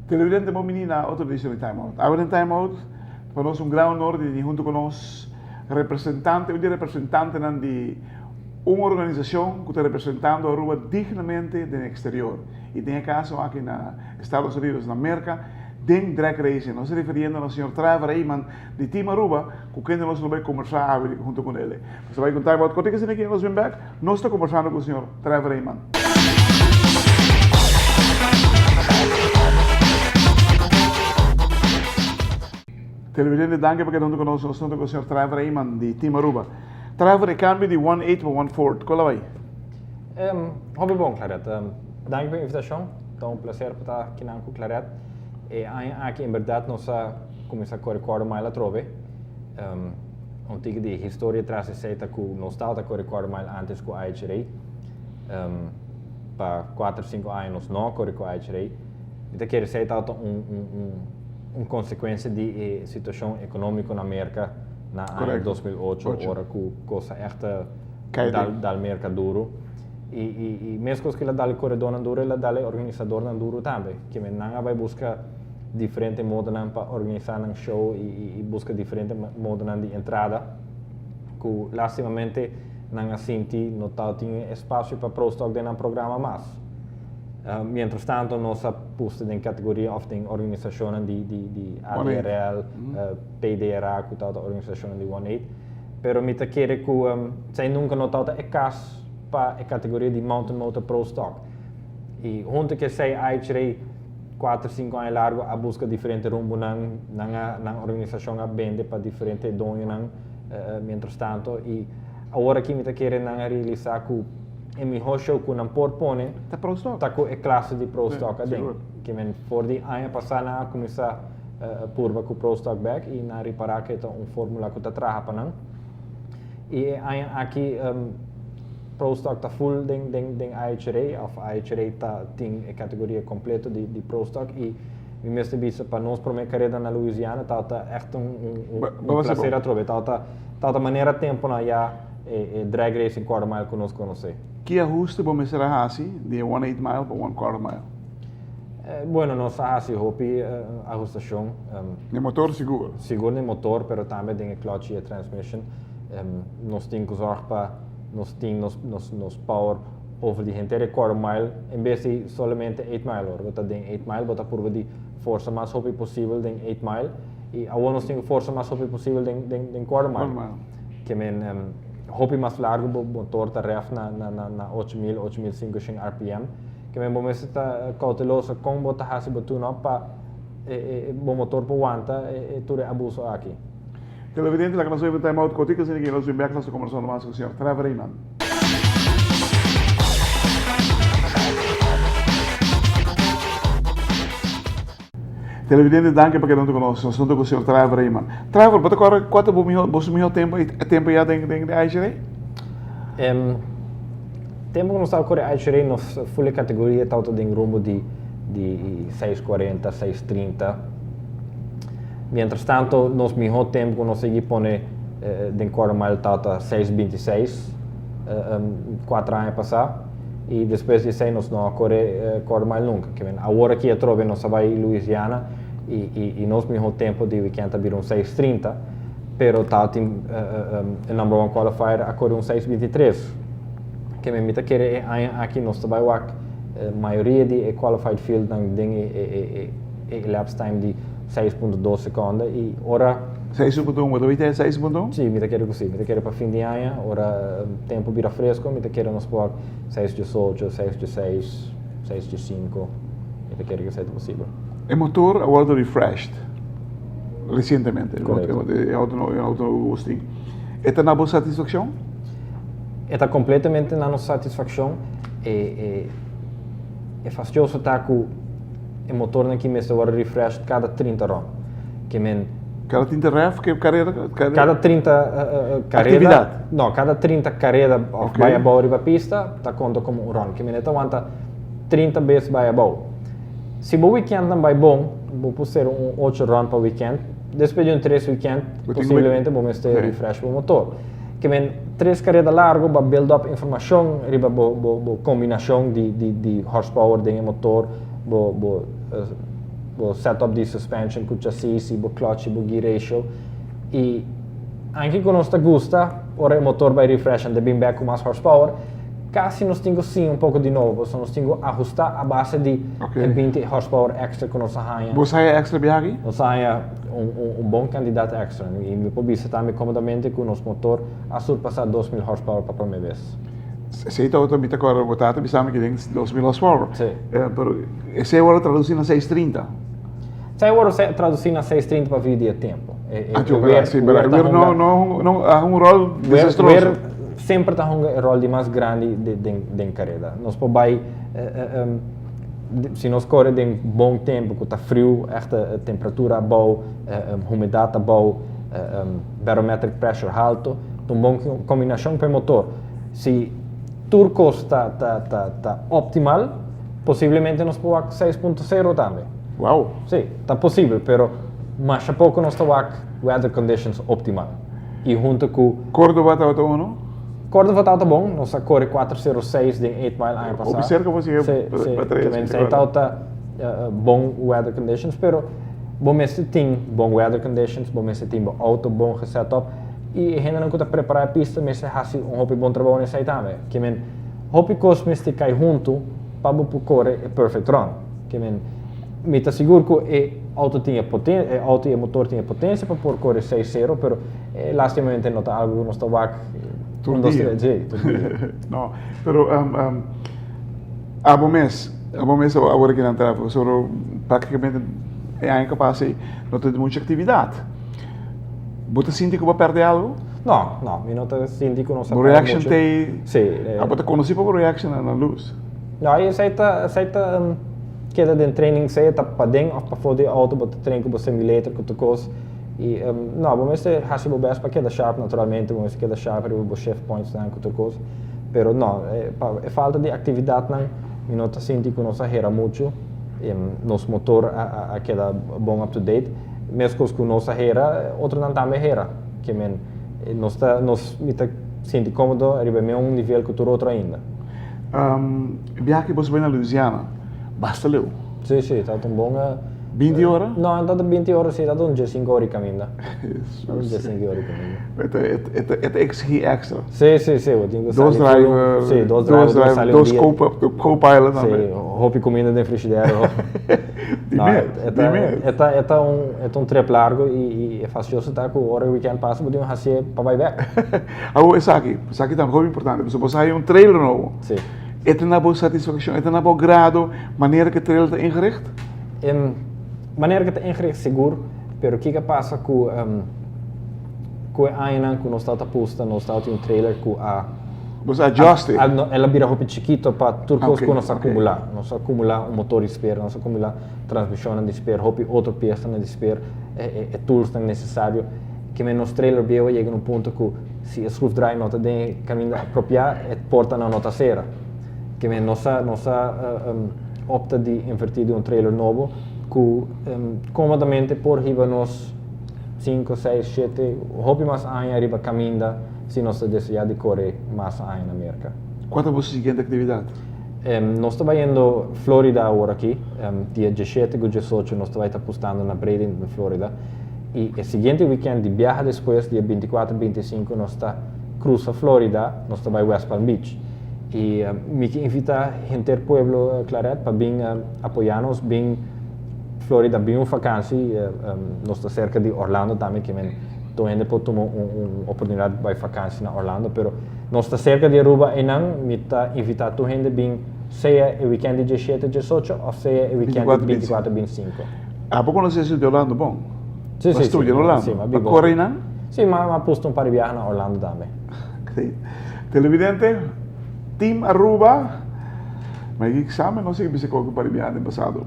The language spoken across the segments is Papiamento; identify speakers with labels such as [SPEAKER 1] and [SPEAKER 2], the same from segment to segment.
[SPEAKER 1] Televidente bon bini na otro edicion di Time Out. Awe den Time Out pa nos un gran honor di tene hunto cu nos representante, un di e representantenan di un organisacion cu ta representando Aruba dignamente den exterior y den e caso aki na Estados Unidos, na Merca, den drag racing. Nos ta refiriendo na señor Trevor Eman di Team Aruba cu kende nos lo bay combersa awe hunto cu nele. Nos ta bay cu un Time Out cortico asina aki nos bin bek. Nos ta combersando cu señor Trevor Eman. Televidente danki pa keda hunto cu nos. Nos ta hunto cu señor Trevor Eman di Team Aruba. Trevor, e cambio di one eight pa one fourth, con la bay?
[SPEAKER 2] Hopi bon, Claret. Danki pa e invitacion. Ta un placer pa ta kinan cu Claret. E aña aki en berdad nos a cuminsa core quarter mile atrobe. Un tiki di historia tras esey ta cu nos tabata core quarter mile antes cu IHRA. Pa cuater cinco aña nos no a core cu IHRA. Mi ta kere esey tabata un un un un consecuencia di e situacion economico na Merca na aña 2008 ora cu cos a echt dal dal Merca duro. Y y y mescos cu el a dal e coredornan duro el a dal e organisadornan duro tambe. Kimen nan a bay busca diferente modonan pa organisa nan show y y busca diferente modonan di entrada cu lastimamente nan a sinti no tabatin e espacio pa Pro Stock den nan programa mas. Mientras tanto nos a pusta den categoria of den organisacionnan di di di ADRL, PDRA cu tabata organisacionnan di One Eight, pero mi ta kere cu esey nunca no tabata e cas pa e categoria di Mountain Motor Pro Stock. Y hunto cu esey IHRA cuater cinco aña largo a busca diferente rumbonan, nan a nan organisacion a bende pa diferente doñonan mientras tanto y awor aki mi ta kere nan a realisa cu e miho show cu nan por pone
[SPEAKER 1] Ta Pro Stock.
[SPEAKER 2] ta cu e clase di Pro Stock aden.
[SPEAKER 1] Sigur.
[SPEAKER 2] Ke men for di aña pasa nan a cuminsa purba cu Pro Stock bek y nan a ripara cu e ta un formula cu ta traha pa nan. Y e aña aki Pro Stock ta full den den den IHRA of IHRA ta tin e categoria completo di di Pro Stock y mi mester bisa pa nos prome careda na Louisiana tabata echt un un un un placer atrobe. Tabata tabata manera temponan ya e e drag racing quarter mile cu nos conoce.
[SPEAKER 1] Ki ahuste bo mester a haci di e one eight mile pa one quarter mile?
[SPEAKER 2] Bueno, nos a haci hopi ahustacion.
[SPEAKER 1] Den motor sigur.
[SPEAKER 2] Sigur den motor, pero tambe den e clutch y e transmission. Nos tin cu zorg pa nos tin nos nos nos power over di henter e quarter mile en bes di solamente eight mile. Ora bo ta den eight mile bo ta purba di forsa mas hopi posibel den eight mile y awor nos tin cu forsa mas hopi posibel den den den quarter mile.
[SPEAKER 1] Quarter mile.
[SPEAKER 2] Ke men hopi mas largo bo motor ta ref na na na na 8000, 8500 rpm. Ke men bo mester ta cauteloso con bo ta haci bo tune up pa e e bo motor por wanta e e tur e abuso aki.
[SPEAKER 1] Televidente, laga nos oiba time out cortico asina que nos bin bek nos ta conversando mas cu señor Trevor Reyman. Televidente, danki pa keda hunto cu nos. Nos hunto cu señor Trevor Reyman. Trevor, bo ta corda cua ta bo miho, boso miho tempo, e tempo ya den, den, den IHRA?
[SPEAKER 2] Em, tempo cu nos taba core IHRA, nos full e categoria tabata den rumbo di, di 6:40, 6:30. Mientras tanto, nos miho tempo cu nos sigui pone den quarter mile tabata 6:26, cuatro aña pasa. Y despues di esey nos no a core quarter mile nunca. Ke men awor aki atrobe nos a bay Louisiana y, y, y nos miho tempo di weekend a bira un 6:30, pero tabatin e number one qualifier a core un 6:23. Ke men mi ta kere e aña aki nos ta bay wak mayoria di e qualified field nan den e, e, e, e elapsed time di 6.2 seconde y ora
[SPEAKER 1] 6.1, bo ta wita e 6.1?
[SPEAKER 2] Sí, mi ta kere ku sí. Mi ta kere pa fin di aña, ora tempu bira fresco, mi ta kere nos por 6.18, 6.16, 6.5. Mi ta kere ku esei ta posibel.
[SPEAKER 1] E motor a wòrdu refreshed resientemente.
[SPEAKER 2] Korekto.
[SPEAKER 1] E auto nobo, e auto nobo ku bo tin. E ta na bo satisfakshon?
[SPEAKER 2] E ta kompletamente na nos satisfakshon. E, e, e fastioso ta ku e motornan aki mester wòrdu refreshed kada 30 rònt. Ke men.
[SPEAKER 1] Kada 30 ref ke kareda?
[SPEAKER 2] Kada 30 kareda.
[SPEAKER 1] Aktividat?
[SPEAKER 2] No, kada 30 kareda òf bai abou riba pista ta konta komo un ròn. Kimin e ta wanta 30 bes bai abou. Si bo wikèntnan bai bon, bo por ser un ocho ròn pa wikènt. Despues di un tres wikènt, posiblemente bo mester refresh bo motor. Kimin tres kareda largu bo a build up informashon riba bo bo kombinashon di di horsepower den e motor, bo bo. Bo setup di suspension cu chassis y bo clutch y bo gear ratio y anke cu nos ta gusta ora e motor bay refresh en ta bin bek cu mas horsepower casi nos tin cu siña un poco di nobo pasobra nos tin cu ahusta a base di e 20 horsepower extra cu nos a haña.
[SPEAKER 1] Bo sa haña extra biaha aki?
[SPEAKER 2] Nos a haña un bon cantidad extra y mi por bisa tambe comodamente cu nos motor a surpasa 2000 horsepower pa prome bes.
[SPEAKER 1] Esey tabata mi ta acorda bo tata bisa mi ki den 2000 horsepower.
[SPEAKER 2] Si.
[SPEAKER 1] Pero esey worde traduci na 630.
[SPEAKER 2] Esey worde traduci na 630 pa via di e tempo.
[SPEAKER 1] Ah, yo, verdad, si, verdad. E weer no, no, no, a un rol desastroso.
[SPEAKER 2] Weer semper ta hunga e rol di mas grandi den careda. Nos por bay, si nos core den bon tempo cu ta friu, echt temperatura abou, humedad abou, barometric pressure halto, ta un bon combinacion pa e motor. Si tur cos ta ta ta ta optimal, posiblemente nos por wak 6.0 tambe.
[SPEAKER 1] Wow.
[SPEAKER 2] Si, ta posibel, pero masha poco nos ta wak weather conditions optimal. Y hunto cu.
[SPEAKER 1] Córdoba tabata uno?
[SPEAKER 2] Córdoba tabata bon, nos a core 406 den 8 Mile aña pasa.
[SPEAKER 1] Hopi cerca bo sigue
[SPEAKER 2] pa tres. Si, si, tabata bon weather conditions, pero bo mester tin bon weather conditions, bo mester tin bo auto bon geset up. I e hendenan ku ta prepará e pista mester hasi un hopi bon trabou na esei tambe. Ke men, hopi kos mester kai huntu pa bo por kore e perfect run. Ke men, mi ta sigur ku e outo tin e poten, e outo i e motor tin e potensia pa por kore 6-0, pero lastimamente no ta algu ku nos ta wak
[SPEAKER 1] Tur
[SPEAKER 2] un, dos,
[SPEAKER 1] dia.
[SPEAKER 2] tres, sí, tur dia.
[SPEAKER 1] No, pero abo mes, abo mes awor aki nan trafiko, pasobra praktikamente e aña ku a pasa ei no ta tin muchu aktividat. Bo ta sinti ku bo a pèrdè algu?
[SPEAKER 2] No, no, mi no ta sinti ku nos a
[SPEAKER 1] Bo
[SPEAKER 2] pèrdè
[SPEAKER 1] reaction
[SPEAKER 2] muchu.
[SPEAKER 1] ta ei?
[SPEAKER 2] Sí.
[SPEAKER 1] Abo ta konosí pa bo reaction na lus?
[SPEAKER 2] No, esei ta, esei ta keda den training, sea ta paden òf pafó di e outo, bo ta train ku bo simulator, ku tur kos. I no, bo mester hasi bo bèst pa keda sharp naturalmente, bo mester keda sharp riba bo shift pointsnan ku tur kos. Pero no, pa e falta di aktividatnan mi no ta sinti ku nos a hera muchu. Nos motor a keda bon up to date. Meskos ku nos a hera, otronan tambe a hera. Ke men, nos ta, nos, mi ta sinti kómodo riba e meun nivel ku tur otro ainda.
[SPEAKER 1] E biaha ku boso bai na Louisiana, basta leu.
[SPEAKER 2] Sí, sí, tabata un bon.
[SPEAKER 1] 20 ora?
[SPEAKER 2] No, no tabata 20 ora, sí, tabata un diesinco ora di kaminda. Tabata un diesinco ora di kaminda.
[SPEAKER 1] E ta, e ta exigí extra.
[SPEAKER 2] Sí, sí, sí, bo tin ku
[SPEAKER 1] Dos
[SPEAKER 2] sali full un,
[SPEAKER 1] driver,
[SPEAKER 2] sí, dos driver,
[SPEAKER 1] dos
[SPEAKER 2] bo tin ku
[SPEAKER 1] driver,
[SPEAKER 2] sali un
[SPEAKER 1] dos
[SPEAKER 2] dia.
[SPEAKER 1] co-pilot tambe.
[SPEAKER 2] Sí, hopi kuminda den frishider.
[SPEAKER 1] Di
[SPEAKER 2] No,
[SPEAKER 1] mes,
[SPEAKER 2] e
[SPEAKER 1] di
[SPEAKER 2] ta,
[SPEAKER 1] mes.
[SPEAKER 2] e ta, e ta un, e ta un trip largo i, i e fastioso ta ku ora e weekend pasa bo tin un hasié pa bai bek.
[SPEAKER 1] Awor esaki, esaki ta hopi importante, pasobra bo sa hay un trailer nobo.
[SPEAKER 2] Sí.
[SPEAKER 1] E ta na bo satisfakshon, e ta na bo grado manera ku e trailer ta ingericht?
[SPEAKER 2] Manera ku e ta ingericht sigur, pero kiko a pasa ku ku e añanan ku nos tabata pusta, nos tabatin un trailer ku a
[SPEAKER 1] Bo sa adjust e?
[SPEAKER 2] El a bira hopi chikito pa tur kos ku nos a akumulá. Nos a akumulá un motor di spare, nos a akumulá transmishonnan di spare, hopi otro piesanan di spare, e toolsnan nesesario. Kimen nos trailer bieu a yega na un punto ku si e schroefdraai no ta den e kaminda apropiá, e portanan no ta sera. Kimen nos a nos a opta di invertí den un trailer nobo ku komodamente por hiba nos sinku, seis, shete, hopi mas aña riba kaminda. Si nos ta deseá di kore mas aña na Merka.
[SPEAKER 1] Kua ta bo siguiente aktividat?
[SPEAKER 2] Nos ta bayendo Florida awor aki. Dia 17 ku 18 nos ta bai ta pustando na Bradenton, Florida. I e siguiente wikènt di biaha despues, dia 24, 25, nos ta krusa Florida, nos ta bai West Palm Beach. I mi ke invitá henter pueblo Claret pa bin apoyá nos, bin Florida, bin un fakansi. Nos ta serka di Orlando tambe, ke men. Tur hende por tuma un oportunidad di bai vakantie na Orlando, pero nos ta cerca di Aruba einan, mi ta invita tur hende bin sea e weekend di 17, 18 of sea e weekend di 24, 25.
[SPEAKER 1] Abo conoce e di Orlando bon?
[SPEAKER 2] Si, si,
[SPEAKER 1] Bo studia na Orlando?
[SPEAKER 2] Si, mi a
[SPEAKER 1] Bo
[SPEAKER 2] biba.
[SPEAKER 1] core einan?
[SPEAKER 2] Si, mi a pusta un par di biaha na Orlando tambe.
[SPEAKER 1] Great. Televidente, Team Aruba, mi a examen, no si bisa cu un par di biaha den pasado.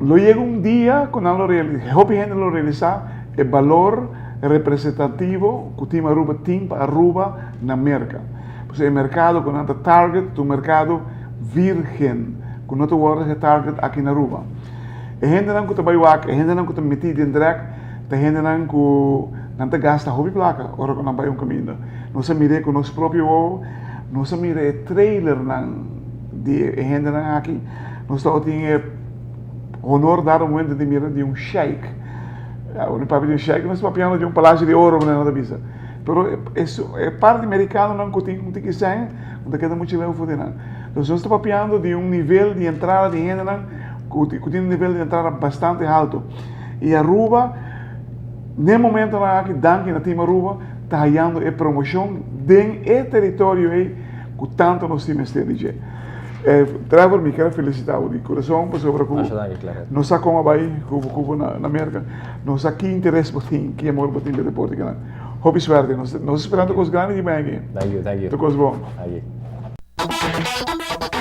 [SPEAKER 1] Lo yega un dia ku nan lo realisa, hopi hende lo realisa e balor representativo ku Team Aruba tin pa Aruba na Merka. Pasobra e merkado ku nan ta target ta un merkado virgen ku no ta wòrdu getarget aki na Aruba. E hendenan ku ta bai wak, e hendenan ku ta metí den drèk ta hendenan ku nan ta gasta hopi plaka ora ku nan bai un kaminda. Nos a mir'é ku nos propio wowo, nos a mira e trailernan di e hendenan aki. Nos tabatin e honor dado momento di mira di un sheik. Ora mi papia di un sheik, nos ta papiando di un palacio di oro, manera nan ta bisa. Pero e parti mericanonan cu tin un tiki sèn, no ta keda mucho leu for di nan. Entonces nos ta papiando di un nivel di entrada di hendenan cu tin un nivel di entrada bastante halto. Y Aruba, n'e momentonan aki, danki na Team Aruba, ta hayando e promocion den e teritorio ey cu tanto nos tin mester di dje. Trevor, mi kier a felicita bo di corazon pasobra cu nos sa con a bay cu bo na Merca, nos sa ki interes bo tin, ki amor bo tin pa e deporte kinan. Hopi suerte, nos ta esperando cos grandi di bo aki.
[SPEAKER 2] Thank you, thank you.
[SPEAKER 1] Tur cos bon.
[SPEAKER 2] Thank you.